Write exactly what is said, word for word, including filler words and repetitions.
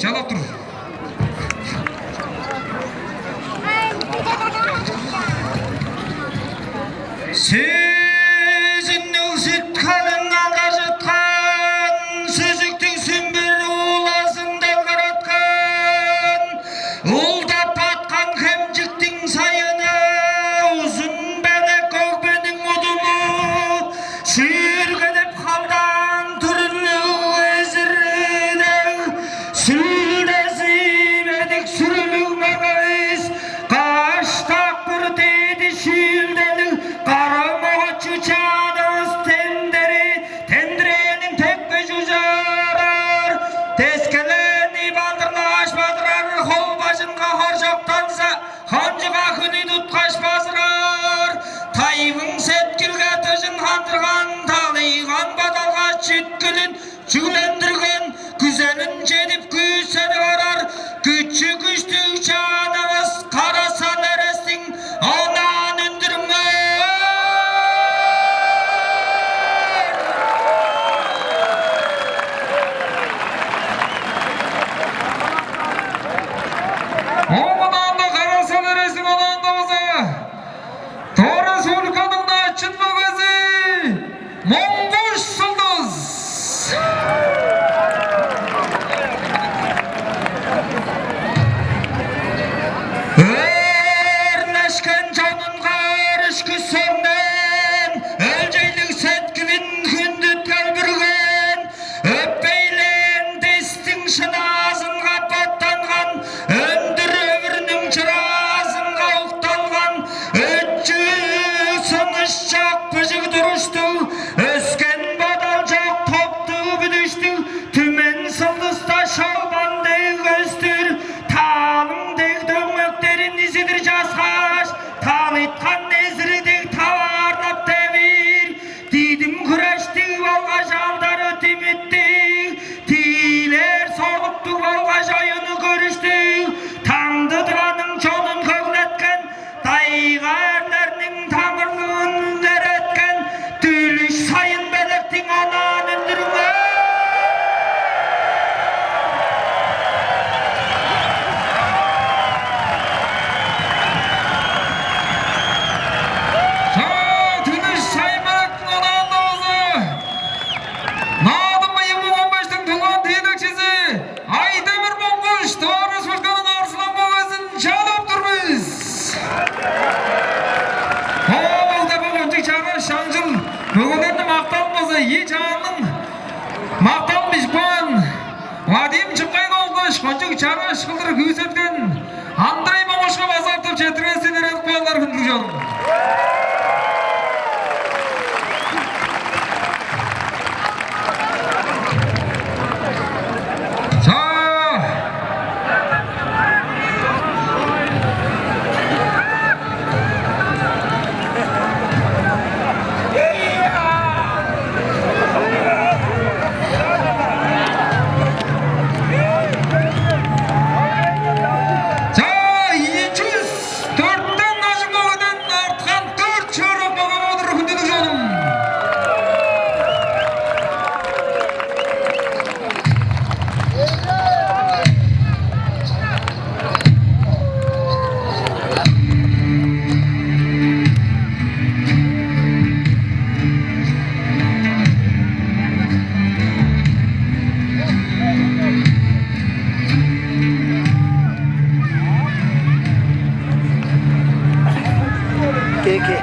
Чалап тур. Сезинниг сүт-ханын алгажыткан, сүзүктүг Сүмбүр уулазын делгереткен, улдап баткан Хемчиктиң сайыны, узун белек өгбениң удуму, шүүргедип халдаан түрлүг эзирдег, сүлдези бедик сүрлүг мөгевис, каш дакпыр дээди шүүлделиг кара могочу чаанывыс тендери, тендирээниң тепкеш ужарар, дескелерни балдырлааш бадырар, хол бажынга хоржоктанза, хончуга хүнү туткаш базырар, тайбың сеткилге дыжын хандырган, талыйган бодалга чүткүлүн чүглендирген, күзелин чедип күүседип орар, күчү-күштүг чаанывыс Кара-Сал Эрестиң онаан үндүрүңер! Оон онаанда Кара-Сал Эрестиң онаанда база Тыва Республиканың начын мөгези Монгуш Сылдыс. Өрлешкен чонунга өрүшкү сөңнээн, өлчейлиг сеткилин хүндүткел бүрген, өпейлээн дестиң шынаазынга боттанган, өндүр өвүрнүң чыраазынга укталган, өчүү-сыныш чок быжыг туруштуг, өскен бодал чок топтуг бүдүштүг, түмен сылдыста шолбан дег көстүр, таалың дег дөңмектерин изидир часкааш, талыткан эзири дег таваарлап девиир, дидим хүрештиг болгаш алдары димиттиг, тиилээр соргуптуг болгаш оюну көрүштүг, таңды Тываның чонун хөглеткен, дайга эрлерниң тамырлыын илереткен Дүлүш Сайын-Белектиң онаан үндүрүңер! Чаа, Дүлүш Сайын-Белектиң онаанда база Наадым быйыл он бештиң тулган тиилекчизи Айдемир Монгуш, Тыва Республиканың Арзылаң мөгезин чалап тур бис. Ол деп кончуг чараш шаңчыл мөгелерни макталын база ийи чаанның макталын бижип каан Вадим Чымгай болгаш кончуг чараш кылдыр күүсеткен Андрей Монгушка база артып четтиргенивисти илередип каалыңар, хүндүлүг чонум. Чаа! Чаа, ийи чүс дөртен ажыг мөгеден арткан дөрт шыырак мөге болур, хүндүлүг чонум. Ке, ке.